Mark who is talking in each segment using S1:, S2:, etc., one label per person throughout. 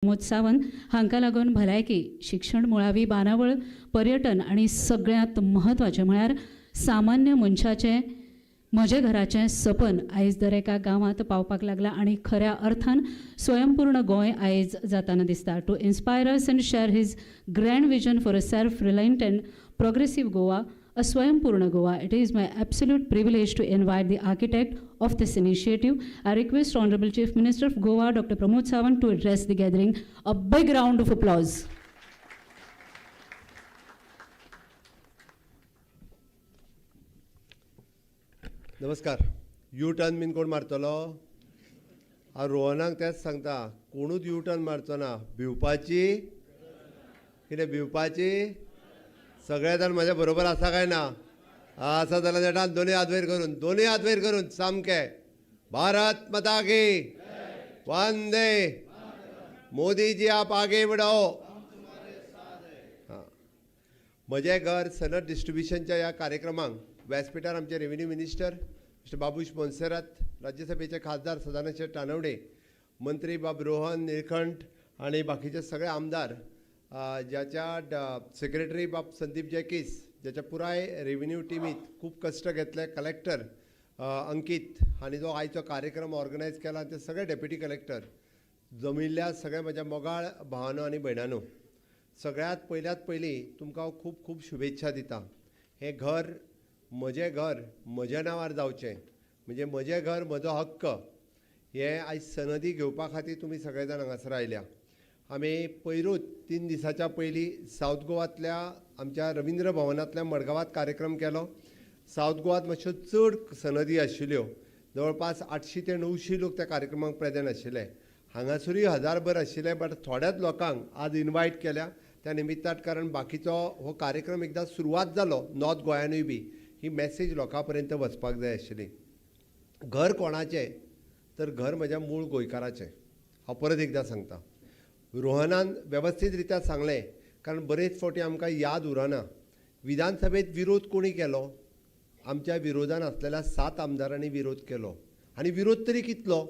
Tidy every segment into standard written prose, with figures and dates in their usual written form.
S1: प्रमोद सावंत हांकां लागून भलायकी, शिक्षण, मुळावी बांदावळ, पर्यटन आनी सगळ्यांत म्हत्वाचें म्हळ्यार सामान्य मनशाचें म्हजें घराचें सपन आयज दर एका गांवांत पावपाक लागलां आनी खऱ्या अर्थान स्वयंपूर्ण गोंय आयज जाताना दिसता. To inspire us and share his grand vision for a self reliant and progressive Goa, a Swayampurna Goa. It is my absolute privilege to invite the architect of this initiative. I request Honorable Chief Minister of Goa, Dr. Pramod Sawant, to address the gathering. A big round of applause.
S2: नमस्कार. U turn बीन कोण मारतलो? हांव रोहनाक तेंच सांगता, कोणूच U turn मारचो ना. भिवपाची कितें भिवपाची? सगळे जाण म्हज्या बरोबर आसा काय ना? आसा जाल्यार नेटान दोनूय हात वयर करून, दोनूय हात वयर करून सामके भारत माता की वंदे, मोदीजी आप आगे बढ़ो. हां, म्हजें घर सनद डिस्ट्रिब्युशनच्या ह्या कार्यक्रमाक व्यासपिठार आमचे revenue minister mister Babush Monserrate, राज्यसभेचे खासदार सदानंद शेट तानवडे, मंत्री बाब रोहन निळखंठ आनी बाकीचे सगळे आमदार, ज्याच्या सेक्रेटरी बाब संदीप जॅकीस, ज्याच्या पुराय रेव्हेन्यू टिमीत खूब कश्ट घेतले, कलेक्टर अंकीत हांणी जो आयचो कार्यक्रम ऑर्गनायज केला, ते सगळे डेप्युटी कलेक्टर, जमिल्ल्या सगळ्या म्हज्या मोगाळ भावानो आनी भयणानो, सगळ्यांत पयल्यात पयलीं तुमकां हांव खूब खूब शुभेच्छा दिता. हें घर म्हजें घर म्हज्या नांवार जावचें, म्हणजे म्हजें घर म्हजो हक्क, हें आयज सनदी घेवपा खातीर तुमी सगळे जाण हांगासर आयल्या. आमी पयरूच 3 दिसाच्या पयलीं सावथ गोवांतल्या आमच्या रविंद्र भवनांतल्या मडगांवांत कार्यक्रम केलो. सावथ गोवांत मातश्यो चड सनदी आशिल्ल्यो, जवळपास 800 ते 900 लोक त्या कार्यक्रमाक प्रेजेंट आशिल्ले. हांगासरूय 1000भर आशिल्ले, बट थोड्याच लोकांक आज इनवायट केल्या त्या निमित्तान, कारण बाकीचो हो कार्यक्रम एकदां सुरवात जालो नॉर्थ गोंयानूय बी ही मॅसेज लोकां पर्यंत वचपाक जाय आशिल्ली. घर कोणाचें तर घर म्हज्या मूळ गोंयकाराचें. हांव परत एकदां सांगता, रोहनान वेवस्थीत रित्या सांगलें, कारण बरेच फावटी आमकां याद उरना. विधानसभेत विरोध कोणी केलो? आमच्या विरोधान आसलेल्या 7 आमदारांनी विरोध केलो. आनी विरोध तरी कितलो,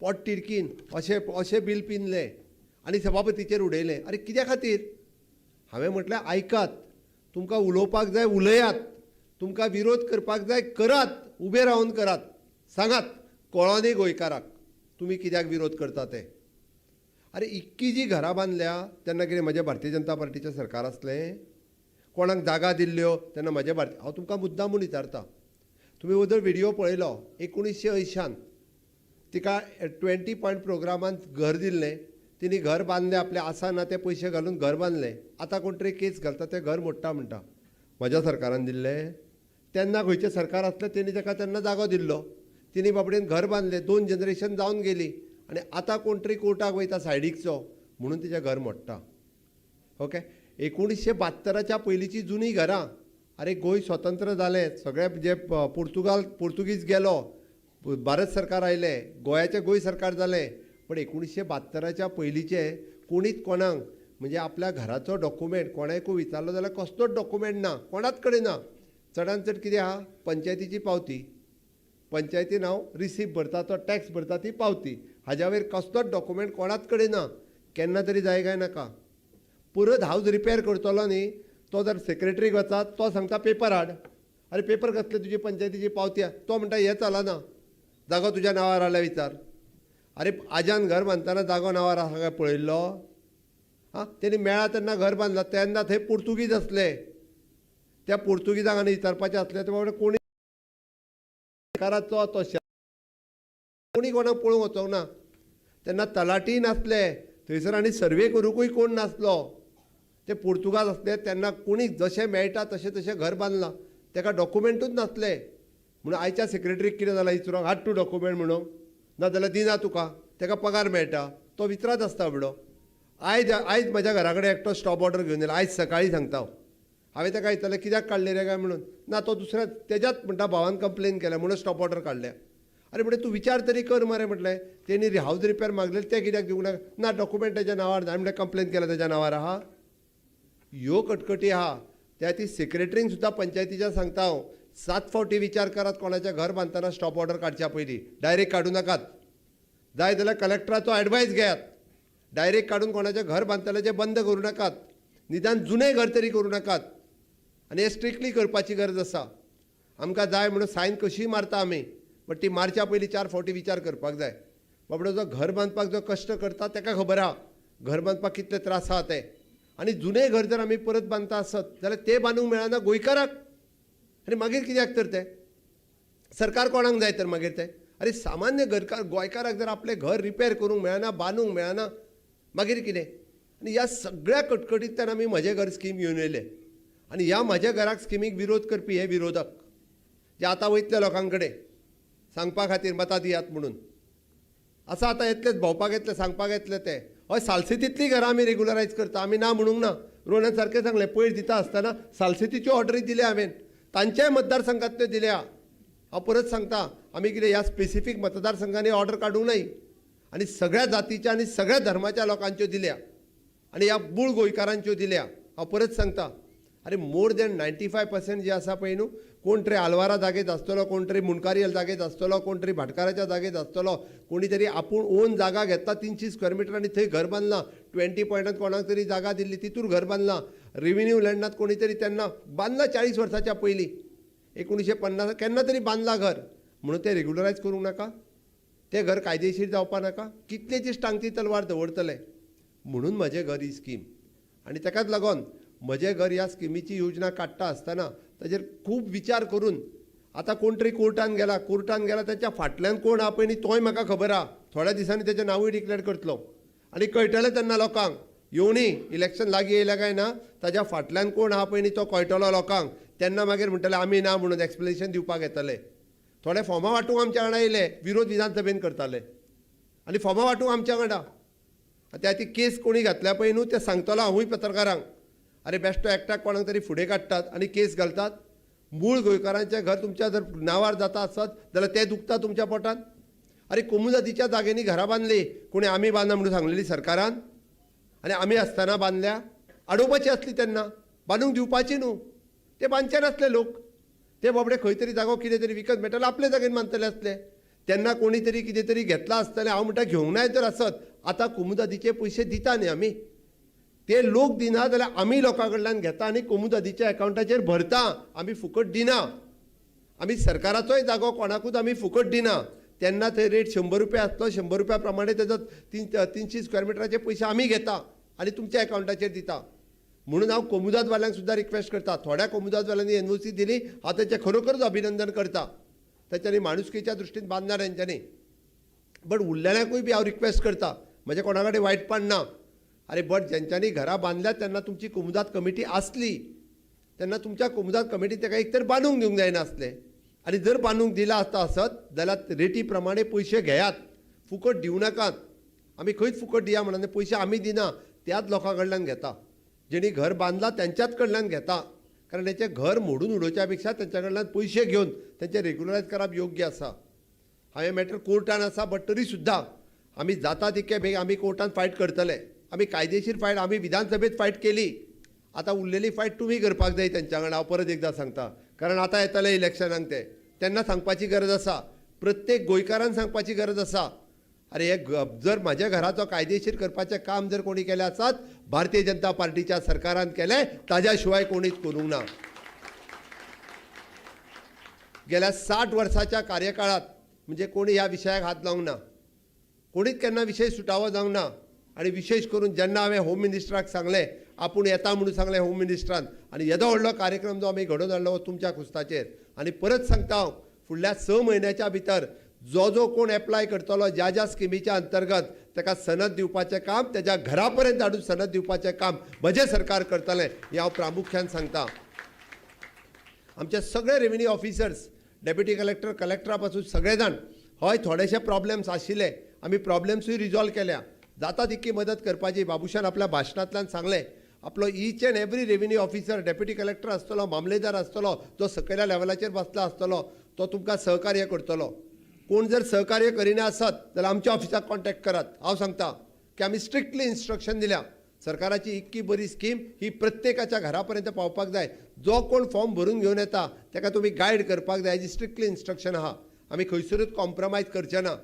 S2: पोट तिडकीन अशें अशें बील पिनलें आनी सभापतीचेर उडयलें. अरे कित्या खातीर? हांवें म्हटलें आयकात, तुमकां उलोवपाक जाय उलयात, तुमकां विरोध करपाक जाय करात, उबे रावन करात, सांगात कळोनी गोंयकाराक तुमी कित्याक विरोध करता ते. अरे इतकी जी घरां बांदल्या तेन्ना कितें म्हज्या भारतीय जनता पार्टीचें सरकार आसलें? कोणाक जागा दिल्ल्यो तेन्ना म्हज्या भारतीय? हांव तुमकां मुद्दाम म्हूण विचारता, तुमी वदळ व्हिडियो पळयलो, 1980 तिका 20 पॉयंट प्रोग्रामांत घर दिल्लें, तिणी घर बांदलें, आपलें आसा ना ते पयशे घालून घर बांदलें. आतां कोण तरी केस घालता तें घर मोडटा म्हणटा. म्हज्या सरकारान दिल्लें? तेन्ना खंयचें सरकार आसलें तेणी ताका तेन्ना जागो दिल्लो, तिणी बाबडेन घर बांदलें, 2 जनरेशन जावन गेली आनी आतां कोण तरी कोर्टाक वयता सायडीकचो म्हणून तिचें घर मोडटा. ओके, 1972 पयलींची जुनी घरां. अरे गोंय स्वतंत्र जालें, सगळे जे पुर्तुगाल पुर्तुगीज गेलो, भारत सरकार आयलें, गोंयाचें गोंय सरकार जालें, पण 1972 पयलींचें कोणीच कोणाक म्हणजे आपल्या घराचो डॉक्युमेंट कोणाकूय विचारलो जाल्यार कसलोच डॉक्युमेंट ना, कोणाच कडेन ना. चडान चड कितें आहा, पंचायतीची पावती, पंचायतीन हांव रिसीप भरता, तो टॅक्स भरता ती पावती, हाज्या वयर कसलोच डॉक्युमेंट कोणाच कडेन ना. केन्ना तरी जाय काय नाका? परत हावज रिपेर करतलो न्ही, तो जर सेक्रेटरीक वचात तो सांगता पेपर हाड. अरे पेपर कसले, तुजी पंचायतीची पावती आहा. तो म्हणटा हें चलना, जागो तुज्या नांवार आल्यार विचार. अरे आज्यान घर बांदतना जागो नांवार आसा काय पळयल्लो? आं, तेणी मेळा तेन्ना घर बांदला, तेन्ना थंय पुर्तुगीज आसले, त्या पुर्तुगीजांक आनी विचारपाचें आसलें ते बाबडे कोणी सरकाराचो तो कोणी कोणाक पळोवंक वचोंक ना. तेन्ना तलाठी नासले थंयसर आनी सर्वे करूंकूय कोण नासलो. ते पुर्तुगाज आसले तेन्ना कोणी जशें मेळटा तशें तशें घर बांदलां, ताका डॉक्युमेंटूच नासले. म्हणून आयच्या सेक्रेटरीक कितें जालां विचारूंक, हाड तूं डॉक्युमेंट म्हणून, नाजाल्यार दिना तुका, ताका पगार मेळटा, तो विचारत आसता बाबडो. आयज आयज म्हज्या घरा कडेन एकटो स्टॉप ऑर्डर घेवन येयला, आयज सकाळीं सांगता हांव. हांवें ताका विचारलें कित्याक काडले रे काय म्हणून, ना तो दुसऱ्या तेज्याच म्हणटा भावान कंप्लेन केल्या म्हणून स्टॉप ऑर्डर काडल्या. अरे म्हटलें तूं विचार तरी कर मरे, म्हटलें तेणी हावज रिपेर मागलेले तें कित्याक दिवंक ना? ना डॉक्युमेंट तेज्या नांवार ना. म्हटलें कंप्लेन केल्या तेज्या नांवार आहा. ह्यो कटकटी आहा, त्या खातीर सेक्रेटरींक सुद्दां पंचायतीच्या सांगता हांव, 7 फावटी विचार करात कोणाचें घर बांदतना स्टॉप ऑर्डर काडच्या पयलीं, डायरेक्ट काडूं नाकात. जाय जाल्यार कलेक्टराचो एडवायस घेयात, डायरेक्ट काडून कोणाचें घर बांदतले तें बंद करूं नाकात, निदान जुनें घर तरी करूं नाकात. आनी हें स्ट्रिक्टली करपाची गरज आसा. आमकां जाय म्हणून सायन कशीय मारता आमी, बट ती मारच्या पयलीं 4 फावटी विचार करपाक जाय. बाबडो जो घर बांदपाक जो कश्ट करता ताका खबर आहा घर बांदपाक कितले त्रास आहा ते. आनी जुनें घर जर आमी परत बांदता आसत जाल्यार तें बांदूंक मेळना गोंयकाराक, आनी मागीर कित्याक तर तें सरकार कोणाक जाय तर मागीर तें? अरे सामान्य घरकार गोंयकाराक जर आपलें घर रिपेर करूंक मेळना, बांदूंक मेळना, मागीर कितें? आनी ह्या सगळ्या कटकटींतल्यान आमी म्हजें घर स्कीम घेवन येयले. आनी ह्या म्हज्या घराक स्किमीक विरोध करपी हे विरोधक जे आतां वयतले लोकां कडेन सांगपा खातीर मतां दियात म्हणून, आसा आतां येतलेच भोंवपाक येतले, सांगपाक येतले ते. हय, सालसेतींतलीं घरां आमी रेगुलरायज करता, आमी ना म्हणूंक ना. रोहनान सारकें सांगलें, पयर दिता आसतना सालसेतीच्यो ऑर्डरी दिल्या हांवें, तांच्याय मतदारसंघांतल्यो दिल्या. हांव परत सांगता, आमी कितें ह्या स्पेसिफीक मतदारसंघांनी ऑर्डर काडूंक नाय, आनी सगळ्या जातीच्या आनी सगळ्या धर्माच्या लोकांच्यो दिल्या, आनी ह्या मूळ गोंयकारांच्यो दिल्या. हांव परत सांगता, आरे मोर दॅन 95% जे आसा पळय न्हू, कोण तरी आलवारा जागेत आसतलो, कोण तरी मुंडकारियल जागेत आसतलो, कोण तरी भाटकाराच्या जागेत आसतलो, कोणी तरी आपूण ओन जागा घेतला 300 स्क्वेअर मिटर आनी थंय घर बांदलां, 20 पॉयंटान कोणाक तरी जागा दिल्ली तितूर घर बांदलां, रेविन्यू लँडांत कोणी तरी तेन्ना बांदलां 40 वर्साच्या पयलीं, 1950 केन्ना तरी बांदलां घर, म्हणून तें रेगुलरायज करूंक नाका, तें घर कायदेशीर जावपा नाका, कितले दीस टांगती तलवार दवरतले? म्हणून म्हजें घर ही स्कीम. आनी ताकाच लागून म्हजें घर ह्या स्किमीची योजना काडटा आसतना ताजेर खूब विचार करून, आतां कोण तरी कोर्टान गेला, कोर्टान गेला ताच्या फाटल्यान कोण आहा पळय न्ही तोय म्हाका खबर आहा, थोड्या दिसांनी तेजें नांवूय डिक्लेर करतलो आनी कळटलें तेन्ना लोकांक, येवनी इलेक्शन लागीं येयलें काय ना ताज्या फाटल्यान कोण आहा पळय न्ही तो कळटलो लोकांक, तेन्ना मागीर म्हणटले आमी ना म्हणून एक्सप्लेनेशन दिवपाक येतले. थोडे फॉर्मां वांटूंक आमच्या वांगडा येयले, विरोध विधानसभेन करताले आनी फॉर्मां वांटूंक आमच्या वांगडा. त्या ती केस कोणी घातल्या पळय न्हू तें सांगतलो हांवूय पत्रकारांक, अरे बेश्टो एकट्याक कोणाक तरी फुडें काडटात आनी केस घालतात. मूळ गोंयकारांचें घर तुमच्या जर नांवार जाता आसत जाल्यार तें दुखता तुमच्या पोटान. अरे कोमुजातीच्या जाग्यांनी घरां बांदली, कोणी आमी बांदना म्हणून सांगलेली सरकारान, आनी आमी आसतना बांदल्या, आडोवपाची आसली तेन्ना, बांदूंक दिवपाची न्हू, ते बांदचे नासले लोक, ते बाबडे खंय तरी जागो कितें तरी विकत मेळटाले आपले जागेन बांदतले आसले, तेन्ना कोणी तरी कितें तरी घेतलां आसतलें. हांव म्हणटा घेवंक नाय तर आसत, आतां कोमुदादीचे पयशे दिता न्ही आमी, ते लोक दिना जाल्यार आमी लोकां कडल्यान घेता आनी कोमुदादीच्या एकावंटाचेर भरता, आमी फुकट दिना. आमी सरकाराचोय जागो कोणाकूच आमी फुकट दिना. तेन्ना थंय रेट 100 रुपया आसलो, 100 रुपया प्रमाणे तेजो 300 स्क्वेअर मिटराचे पयशे आमी घेता आनी तुमच्या एकावंटाचेर दिता. म्हणून हांव कोमुदादवाल्यांक सुद्दां रिक्वेस्ट करता, थोड्या कोमुदादवाल्यांनी एनओसी दिली, हांव तेचें खरोखरच अभिनंदन करता, तेच्यांनी माणुसकीच्या दृश्टीन बांदना तेंच्यांनी, बट उरलेल्यांकूय बी हांव रिक्वेस्ट करता, म्हजें कोणा कडेन वायटपण ना, अरे बट जेंच्यांनी घरां बांदल्या तेन्ना तुमची कोमुदाद कमिटी आसली, तेन्ना तुमच्या कोमुदाद कमिटीन ताका एक तर बांदूंक दिवंक जायनासलें, आनी जर बांदूंक दिलां आसता आसत जाल्यार रेटी प्रमाणे पयशे घेयात, फुकट दिवं नाकात. आमी खंयच फुकट दिया म्हणून पयशे आमी दिना, त्याच लोकां कडल्यान घेता, जेणी घर बांदलां तेंच्याच कडल्यान घेता, कारण तेंचें घर मोडून उडोवच्या पेक्षा तेंच्या कडल्यान पयशे घेवन तेंचें रेगुलरायज करप योग्य आसा. हांवें मॅटर कोर्टान आसा, बट तरी सुद्दां आमी जाता तितके बेगीन आमी कोर्टान फायट करतले, आमी कायदेशीर फायट आमी विधानसभेत फायट केली, आतां उरलेली फायट तुमी करपाक जाय तेंच्या वांगडा. हांव परत एकदां सांगता, कारण आतां येतले इलेक्शनाक ते, तेन्ना सांगपाची गरज आसा, प्रत्येक गोंयकारान सांगपाची गरज आसा, अरे हे जर म्हाज्या घराचो कायदेशीर करपाचें काम जर कोणी केलें आसत भारतीय जनता पार्टीच्या सरकारान केलें, ताज्या शिवाय कोणीच करूंक ना. गेल्या 60 वर्साच्या कार्यकाळात म्हणजे कोणी ह्या विशयाक हात लावंक ना, कोणीच केन्ना विशय सुटावो जावंक ना. आनी विशेश करून जेन्ना हांवें होम मिनिस्टराक सांगलें, आपूण येता म्हणून सांगलें होम मिनिस्टरान, आनी येदो व्हडलो कार्यक्रम जो आमी घडोवन हाडलो हो तुमच्या खुस्ताचेर. आनी परत सांगता हांव, फुडल्या 6 म्हयन्याच्या भितर जो जो कोण एप्लाय करतलो ज्या ज्या स्किमीच्या अंतर्गत ताका सनद दिवपाचें काम, तेज्या घरा पर्यंत हाडून सनद दिवपाचें काम म्हजें सरकार करतलें, हें हांव प्रामुख्यान सांगता. आमचे सगळे रेवेन्यू ऑफिसर्स, डेप्युटी कलेक्टर, कलेक्टरा पासून सगळे जाण, हय थोडेशे प्रॉब्लेम्स आशिल्ले, आमी प्रॉब्लेम्सूय रिजॉल्व केल्या, जाता तितकी मदत करपाची. बाबूशान आपल्या भाशणांतल्यान सांगलें, आपलो each and every revenue officer, deputy collector आसतलो, मामलेदार आसतलो, जो सकयल्या लेवलाचेर बसला आसतलो, तो तुमकां सहकार्य करतलो. कोण जर सहकार्य करिना आसत जाल्यार आमच्या ऑफिसाक कॉन्टॅक्ट करात. हांव सांगता की आमी स्ट्रिक्टली इन्स्ट्रक्शन दिल्या, सरकाराची इतकी बरी स्कीम ही प्रत्येकाच्या घरा पर्यंत पावपाक जाय. जो कोण फॉर्म भरून घेवन येता ताका तुमी गायड करपाक जाय, हेजी स्ट्रिक्टली इन्स्ट्रक्शन आहा. आमी खंयसरूच कॉम्प्रोमायज करचे ना.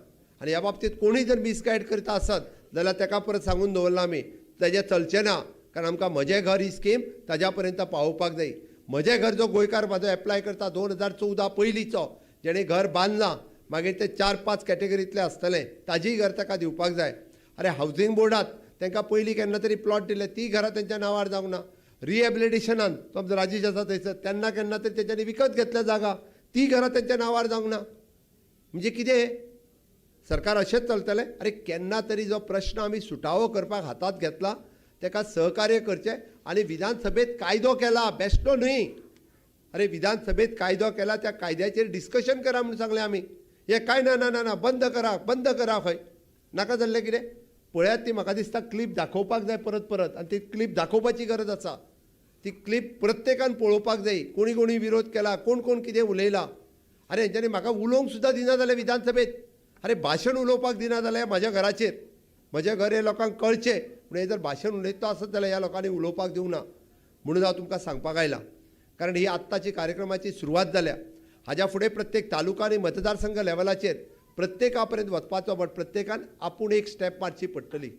S2: आनी ह्या बाबतींत कोणूय जर मिसगायड करता आसत जाल्यार ताका परत सांगून दवरलां आमी तेजें चलचें ना, कारण आमकां म्हजें घर ही स्कीम ताज्या पर्यंत पावोवपाक जाय. म्हजें घर जो गोंयकार म्हाजो एप्लाय करता 2014 पयलींचो जेणें घर बांदलां, मागीर ते 4-5 कॅटेगरींतले आसतले, ताजीय घर ताका दिवपाक जाय. अरे हावजींग बोर्डांत तांकां पयलीं केन्ना तरी प्लॉट दिले, ती घरां तेंच्या नांवार जावंक ना. रिहेबिलिटेशनान तो आमचो राजेश आसा थंयसर, तेन्ना केन्ना तरी तेंच्यांनी विकत घेतल्या जागा, ती घरां तेंच्या नांवार जावंक ना. म्हणजे कितें सरकार अशेंच चलतलें? अरे केन्ना तरी जो प्रश्न आमी सुटावो करपाक हातांत घेतला ताका सहकार्य करचें. आनी विधानसभेत कायदो केला, बेश्टो न्हय. अरे विधानसभेत कायदो केला, त्या कायद्याचेर डिस्कशन करा म्हणून सांगलें आमी. हें कांय ना ना ना ना, बंद करा बंद करा, खंय नाका जाल्लें कितें पळयात. ती म्हाका दिसता क्लिप दाखोवपाक जाय परत परत, आनी ती क्लिप दाखोवपाची गरज आसा. ती क्लिप प्रत्येकान पळोवपाक जाय, कोणी कोणी विरोध केला, कोण कोण कितें उलयला. अरे हेंच्यांनी म्हाका उलोवंक सुद्दां दिना जालें विधानसभेत. अरे भाशण उलोवपाक दिना जालें म्हाज्या घराचेर. म्हजें घर हें लोकांक कळचें म्हणून जर भाशण उलयता आसत जाल्यार ह्या लोकांनी उलोवपाक दिवंक ना म्हणून हांव तुमकां सांगपाक आयलां. कारण ही आत्ताची कार्यक्रमाची सुरवात जाल्या. हाज्या फुडें प्रत्येक तालुका आनी मतदारसंघ लेवलाचेर प्रत्येका पर्यंत वचपाचो, बट प्रत्येकान आपूण एक स्टेप मारची पडटली.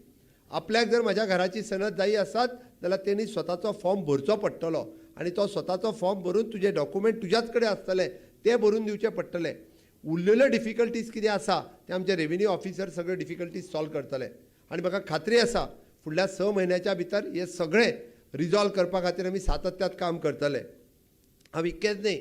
S2: आपल्याक जर म्हज्या घराची सनद जायी आसत जाल्यार तेणी स्वताचो फॉर्म भरचो पडटलो आनी तो स्वताचो फॉर्म भरून तुजे डॉक्युमेंट तुज्याच कडेन आसतले ते भरून दिवचे पडटले. उरलेल्यो डिफिकल्टीज कितें आसा ते आमचे रेवेन्यू ऑफिसर सगळे डिफिकल्टीज सॉल्व करतले. आनी म्हाका खात्री आसा फुडल्या 6 म्हयन्याच्या भितर हे सगळे रिजॉल्व करपा खातीर आमी सातत्यात काम करतले. हांव इतकेंच न्हय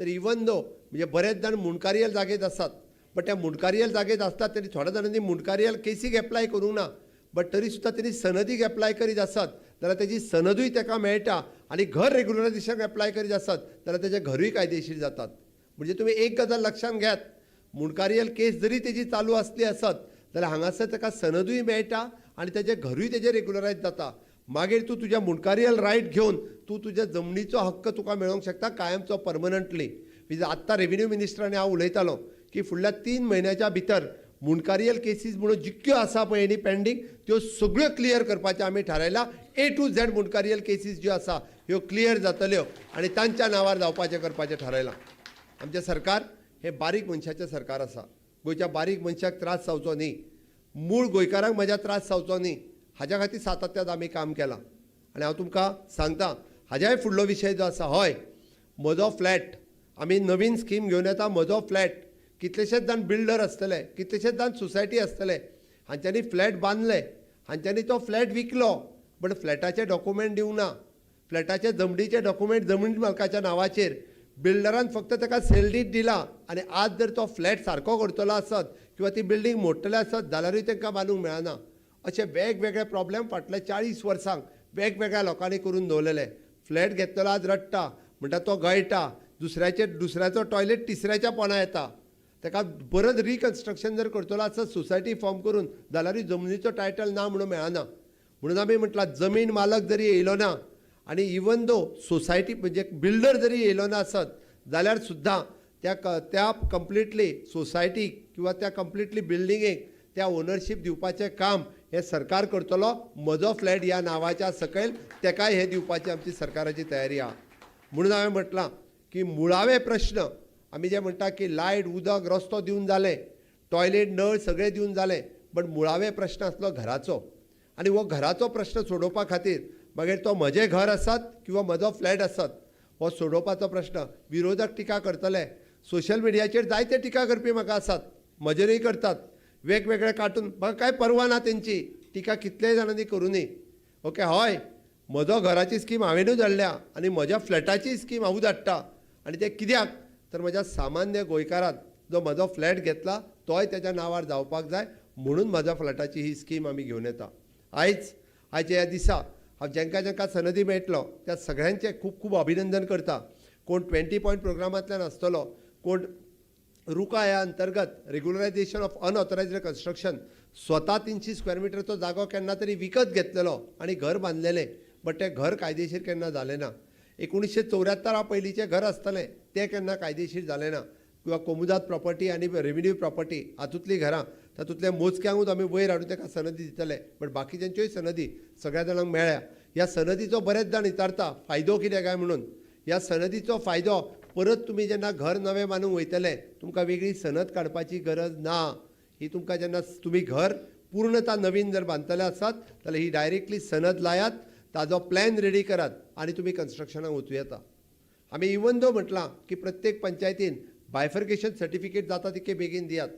S2: तर इवन दो म्हणजे बरेच जाण मुंडकारियल जागेत आसात, बट त्या मुंडकारियल जागेत आसतात तरी थोड्या जाणांनी मुंडकारियल केसीक एप्लाय करूंक ना, बट तरी सुद्दां तेणी सनदीक एप्लाय करीत आसत जाल्यार तेजी सनदूय ताका मेळटा आनी घर रेगुलरायजेशन एप्लाय करीत आसत जाल्यार तेजें घरूय कायदेशीर जातात. म्हणजे तुमी एक गजाल लक्षांत घेयात, मुंडकारियल केस जरी तेजी चालू आसली आसत जाल्यार हांगासर ताका सनदूय मेळटा आनी तेजें घरूय तेजें रेगुलरायज जाता. मागीर तूं तुज्या मुंडकारियल रायट घेवन तूं तुज्या जमनीचो हक्क तुका मेळोवंक शकता कायमचो परमनंटली. म्हणजे आत्तां रेवेन्यू मिनिस्टरान हांव उलयतालो की फुडल्या 3 म्हयन्याच्या भितर मुंडकारियल केसीस म्हणून जितक्यो आसा पळय न्ही पेंडींग त्यो सगळ्यो क्लियर करपाचें आमी थारायलां. A to Z मुंडकारियल cases ज्यो आसा ह्यो क्लियर जातल्यो आनी तांच्या नांवार जावपाचें करपाचें थारायलां. आमचें सरकार हें बारीक मनशाचें सरकार आसा. गोंयच्या बारीक मनशाक त्रास जावचो न्ही, मूळ गोंयकारांक म्हज्या त्रास जावचो न्ही, हाज्या खातीर सातत्यान आमी काम केलां. आनी हांव तुमकां सांगता हाज्याय फुडलो विशय जो आसा, हय म्हजो फ्लॅट आमी नवीन स्कीम घेवन येता. म्हजो फ्लॅट कितलेशेच जाण बिल्डर आसतले, कितलेशेच जाण सोसायटी आसतले, हांच्यांनी फ्लॅट बांदले, हांच्यांनी तो फ्लॅट विकलो, बट फ्लॅटाचे डॉक्युमेंट दिवंक ना, फ्लॅटाचे जमनीचे डॉक्युमेंट जमनी मालकाच्या नांवाचेर, बिल्डरान फक्त ताका सेल डीड दिला. आनी आज जर तो फ्लॅट सारको करतलो आसत किंवा ती बिल्डींग मोडटले आसत जाल्यारूय तांकां बांदूंक मेळना. अशे वेगवेगळे प्रॉब्लेम फाटल्या 40 वर्सांक वेगवेगळ्या लोकांनी करून दवरलेले. फ्लॅट घेतलेलो आज रडटा, म्हणटा तो गळटा, दुसऱ्याचो टॉयलेट तिसऱ्याच्या पोंदा येता. ताका परत रिकन्स्ट्रक्शन जर करतलो आसत सोसायटी फॉर्म करून जाल्यारूय जमनीचो टायटल ना म्हणून मेळना. म्हणून आमी म्हटलां जमीन मालक जरी येयलो ना आनी इवन दो सोसायटी म्हणजे बिल्डर जरी येयलो ना आसत जाल्यार सुद्दां त्या कंप्लिटली सोसायटीक किंवा त्या कंप्लिटली बिल्डिंगेक त्या ओनरशीप दिवपाचें काम हें सरकार करतलो. म्हजो फ्लॅट ह्या नांवाच्या सकयल तेकाय हें दिवपाची आमची सरकाराची तयारी आहा. म्हणून हांवें म्हटलां की मुळावे प्रश्न आमी जे म्हणटा की लायट उदक रस्तो दिवन जालें, टॉयलेट नळ सगळें दिवन जालें, बट मुळावे प्रश्न आसलो घराचो. आनी हो घराचो प्रश्न सोडोवपा खातीर मागीर तो म्हजें घर आसत किंवा म्हजो फ्लॅट आसत, हो सोडोवपाचो प्रश्न. विरोधक टिका करतले, सोशल मिडियाचेर जायते टिका करपी म्हाका आसात, म्हजेरूय करतात वेगवेगळे कार्टून, म्हाका कांय पर्वा ना तेंची टिका कितलेय जाणांनी करूं. ओके, हय म्हजो घराची स्कीम हांवेनूच हाडल्या आनी म्हज्या फ्लॅटाची स्कीम हांवूच हाडटा. आनी तें कित्याक तर म्हज्या सामान्य गोंयकारान जो म्हजो फ्लॅट घेतला तोय तेज्या नांवार जावपाक जाय म्हणून म्हज्या फ्लॅटाची ही स्कीम आमी घेवन येता. आयच्या ह्या दिसा हांव जेंकां जेंकां सनदी मेळटलो त्या सगळ्यांचें खूब खूब अभिनंदन करता. कोण 20 पॉयंट प्रोग्रामांतल्यान आसतलो, कोण रुका ह्या अंतर्गत रेगुलरायजेशन ऑफ अनऑथरायज्ड कन्स्ट्रक्शन स्वता 300 स्क्वेअर मिटरचो जागो केन्ना तरी विकत घेतलेलो आनी घर बांदलेलें, बट तें घर कायदेशीर केन्ना जालें ना. 1974 पयलींचें घर आसतलें तें केन्ना कायदेशीर जालें ना. किंवा कोमुदाद प्रॉपर्टी आनी रेवेन्यू प्रॉपर्टी हातूंतलीं घरां तातूंतल्या मोजक्यांकूच आमी वयर हाडून ताका सनदी दितले, बट बाकीच्यांच्योय सनदी सगळ्या जाणांक मेळ्ळ्या. ह्या सनदीचो बरेच जाण विचारता फायदो कितें काय म्हणून. ह्या सनदीचो फायदो परत तुमी जेन्ना घर नवें बांदूंक वयतले तुमकां वेगळी सनद काडपाची गरज ना. ही तुमकां जेन्ना तुमी घर पूर्णता नवीन जर बांदतले आसात जाल्यार ही डायरेक्टली सनद लायात, ताजो प्लॅन रेडी करात आनी तुमी कन्स्ट्रक्शनाक वचूं येता. आमी इवन दो म्हटलां की प्रत्येक पंचायतीन बायफर्केशन सर्टिफिकेट जाता तितके बेगीन दियात.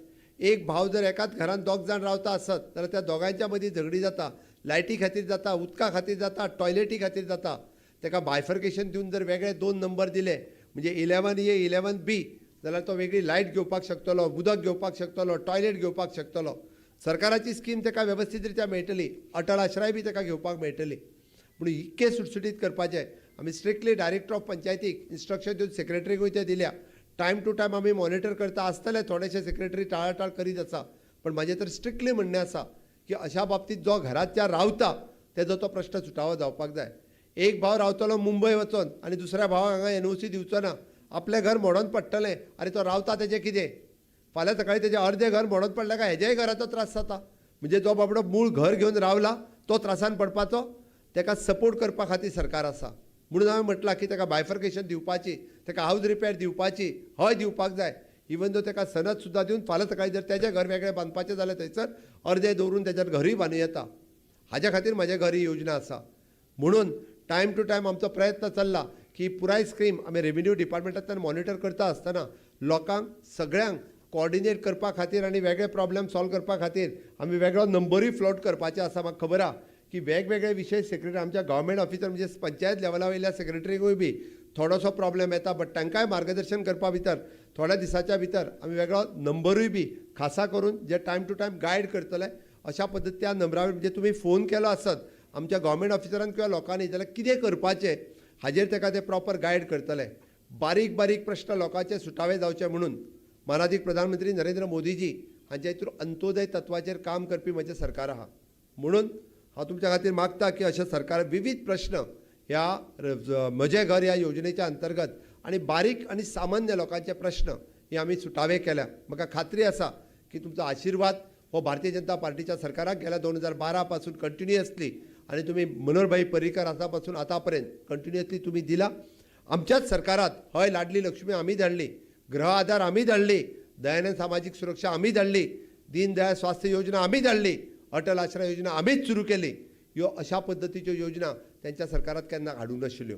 S2: एक भाव जर एकाच घरान दोग जाण रावता आसत जाल्यार त्या दोगांयच्या मदीं झगडी जाता, लायटी खातीर जाता, उदका खातीर जाता, टॉयलेटी खातीर जाता. ताका बायफर्केशन दिवन जर वेगळे 2 नंबर दिले म्हणजे 11A 11B जाल्यार तो वेगळी लायट घेवपाक शकतलो, उदक घेवपाक शकतलो, टॉयलेट घेवपाक शकतलो. सरकाराची स्कीम ताका वेवस्थीत रित्या मेळटली, अटल आश्रय बी ताका घेवपाक मेळटली. पूण इतकें सुटसुटीत करपाचें आमी स्ट्रिक्टली डायरेक्टर ऑफ पंचायतीक इन्स्ट्रक्शन दिवन सेक्रेटरीकूय ते दिल्या. टायम टू टायम आमी मॉनिटर करता आसतले, थोडेशे सेक्रेटरी टाळाटाळ करीत आसा, पण म्हाजें तर स्ट्रिक्टली म्हणणें आसा की अशा बाबतींत जो घरांत रावता तेजो तो प्रश्न सुटावो जावपाक जाय. एक भाव रावतलो मुंबय वचोन आनी दुसऱ्या भावाक हांगा एनओसी दिवचो ना, आपलें घर मोडोन पडटलें. आनी तो रावता तेजें कितें, फाल्यां सकाळीं तेजें अर्दें घर मोडोन पडलें काय हेज्याय घराचो त्रास जाता. म्हणजे जो बाबडो मूळ घर घेवन रावला तो त्रासान पडपाचो. तेका सपोर्ट करपा खातीर सरकार आसा. म्हणून हांवें म्हटलां की ताका बायफर्केशन दिवपाची, ताका हावज रिपेर दिवपाची, हय दिवपाक जाय. इवन दो ताका सनद सुद्दां दिवन फाल्यां सकाळीं जर तेजें घर वेगळें बांदपाचें जाल्यार थंयसर अर्दें दवरून तेज्यार घरूय बांदूं येता. हाज्या खातीर म्हाजें घर ही योजना आसा. म्हणून टायम टू टायम आमचो प्रयत्न चल्ला की पुराय स्कीम आमी रेवेन्यू डिपार्टमेंटांतल्यान मॉनिटर करता आसतना लोकांक सगळ्यांक कोऑर्डिनेट करपा खातीर आनी वेगळे प्रॉब्लेम सॉल्व करपा खातीर आमी वेगळो नंबरूय फ्लोट करपाचे आसा. म्हाका खबर आहा की वेगवेगळे विशय सेक्रेटरी आमच्या गव्हर्मेंट ऑफिसर म्हणजे पंचायत लेवला वयल्या सेक्रेटरीकूय बी थोडोसो प्रॉब्लेम येता, बट तांकांय मार्गदर्शन करपा भितर थोड्या दिसाच्या भितर आमी वेगळो नंबरूय बी खासा करून जे टायम टू टायम गायड करतले अशा पद्दती त्या नंबरावर म्हणजे तुमी फोन केलो आसत आमच्या गव्हर्मेंट ऑफिसरान किंवा लोकांनी जाल्यार कितें करपाचें हाजेर ताका ते प्रॉपर गायड करतले. बारीक बारीक प्रश्न लोकांचे सुटावे जावचे म्हणून मानादीक प्रधानमंत्री नरेंद्र मोदीजी हांच्या हितून अंत्योदय तत्वाचेर काम करपी म्हजें सरकार आहा. म्हणून हांव तुमच्या खातीर मागता की अशें सरकार विविध प्रश्न ह्या म्हजें घर ह्या योजनेच्या अंतर्गत आनी बारीक आनी सामान्य लोकांचे प्रश्न हे आमी सुटावे केल्या. म्हाका खात्री आसा की तुमचो आशिर्वाद हो भारतीय जनता पार्टीच्या सरकाराक गेल्या 2012 पासून कंटिन्युअसली आनी तुमी मनोहरभाई पर्रीकर आसा पासून आतां पर्यंत कंटिन्युअसली तुमी दिला. आमच्याच सरकारात हय लाडली लक्ष्मी आमी धाडली, गृह आधार आमी धाडली, दयानंद सामाजीक सुरक्षा आमी धाडली, दीनदयाळ स्वास्थ्य योजना आमी धाडली, अटल आश्रय योजना आमीच सुरू केली. ह्यो अशा पद्दतीच्यो योजना त्यांच्या सरकारात केन्ना हाडूंक नाशिल्ल्यो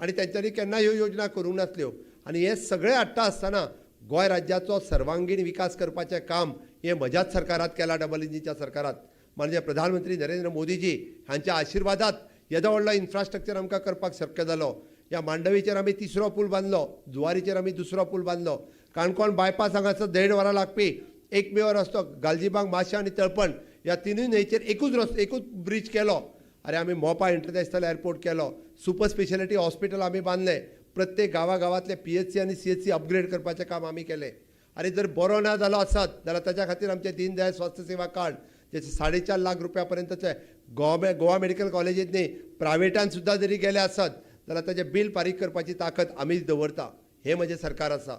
S2: आनी तेंच्यांनी केन्ना ह्यो योजना करूंक नासल्यो. आनी हे सगळे हाडटा आसतना गोंय राज्याचो सर्वांगीण विकास करपाचें काम हें म्हज्याच सरकारात केलां, डबल इंजिनच्या सरकारात. माननीय प्रधानमंत्री नरेंद्र मोदीजी हांच्या आशिर्वादात येदो व्हडलो इन्फ्रास्ट्रक्चर आमकां करपाक शक्य जालो. ह्या मांडवीचेर आमी 3रो पूल बांदलो, जुवारीचेर आमी 2रो पूल बांदलो, काणकोण बायपास हांगासर 1.5 वरां लागपी एकमेव रस्तो गालजीबाग माशा आनी तळपण ह्या तिनूय न्हंयचेर एकूच रस्तो एकूच ब्रीज केलो. अरे आमी मोपा इंटरनॅशनल एअरपोर्ट केलो, सुपर स्पेशलिटी हॉस्पिटल आमी बांदलें, प्रत्येक गांवागांवांतले PHC आनी CHC upgrade करपाचें काम आमी केलें. आनी जर बरो ना जालो आसत जाल्यार ताच्या खातीर आमचें दीनदयाळ स्वास्थ्य सेवा कार्ड जेचे 4.5 लाख रुपया पर्यंतचे गोवा मेडिकल कॉलेजींत न्ही प्रायवेटान सुद्दां जरी गेले आसत जाल्यार ताचें बील फारीक करपाची ताकद आमीच दवरता. हें म्हजें सरकार आसा,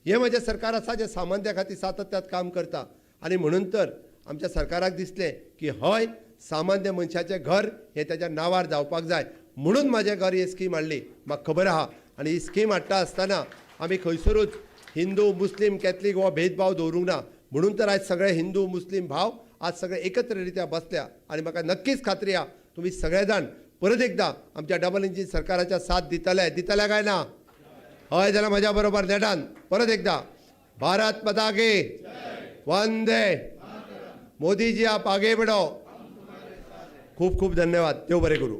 S2: हें म्हजें सरकार आसा जें सामान्या खातीर सातत्यात काम करता. आनी म्हणून तर आमच्या सरकाराक दिसलें की हय सामान्य मनशाचें घर हें ताच्या नांवार जावपाक जाय, म्हणून म्हाजें घर ही स्कीम हाडली. म्हाका खबर आहा. आनी ही स्कीम हाडटा आसतना आमी खंयसरूच हिंदू मुस्लीम कॅथलीक हो भेदभाव दवरूंक ना. म्हणून तर आयज सगळे हिंदू मुस्लीम भाव आज सगळे एकत्र रित्या बसल्या आनी म्हाका नक्कीच खात्री आहा तुमी सगळे जाण परत एकदां आमच्या डबल इंजीन सरकाराच्या साथ दितले. दितले काय ना? हय जाल्यार म्हज्या बरोबर नेटान परत एकदां भारत माता की वंदे, मोदीजी आप आगे बढ़ो. खूब खूब धन्यवाद. देव बरें करूं.